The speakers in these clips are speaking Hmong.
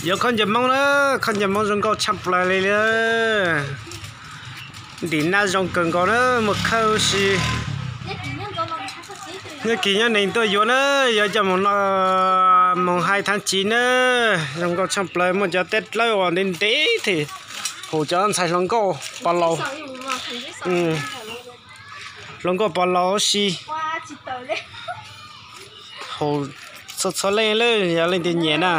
Yuav khaub ncaws Hmoob na, khaub ncaws Hmoob zoo nkauj tshaj plaws li. Ntim nab zoo kawg nkaus na, muaj khawb si. Nyob kis nyob neeg tuaj yuav na, yuav coj mus no, mus hais thav tsiv na. Zoo nkauj tshaj plaws, muaj cov teb dlawb uas ntev ntev thiab, hu cov ntxhais hluas nkauj pos laus, hluas nkauj pos laus si. Hu txhua txhua leej lawm, yog leej twg nyiam na.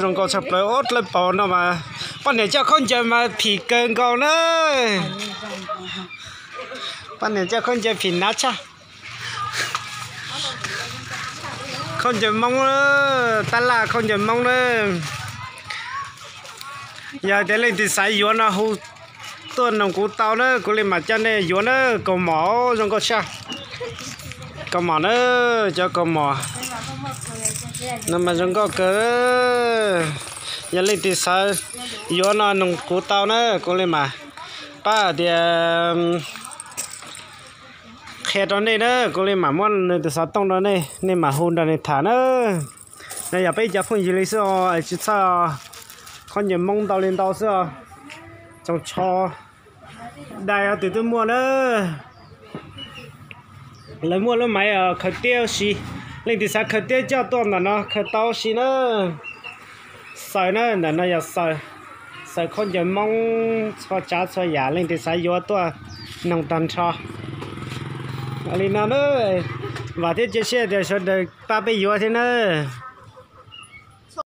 Zoo nkauj tshaj plaws, ob dlawb paus no mas poj niam coj khaub ncaws mas phim kawg nkaus na. Poj niam coj khaub ncaws phim nav tshaj. Khaub ncaws Hmoob, tab laj khaub ncaws Hmoob na. Yog tias leej twg xav yuav no hu tuaj noog kuv tau na, kuv li mam coj nej yuav na. Kaus mom zoo nkauj tshaj. Kaus mom na, cov kaus mom no mas zoo nkauj kawg. Yog leej twg xav yuav no noog kuv tau na, kuv li mam pab tias qhia rau nej na, kuv li mam muab nws tus xov tooj rau nej, nej mam hu nrog nws tham na. No yog peb cov phooj ywg li xwb os, tsis txhob, khaub ncaws Hmoob ntau li ntau xwb os. Tsoos tsho dais twb twb muaj na. Lawv muaj lub maiv khaws tiab si, leej twg xav khaws tiab coj tuaj ntawm no khaws tau si na. Xaws na, ntawm no yog xaws, xaws khaub ncaws Hmoob txhua tsav txhua yam, leej twg xav yuav tuaj noog tag nrho. Li no na, vam thiab cia siab tias sawv daws pab peb yuav thiab na.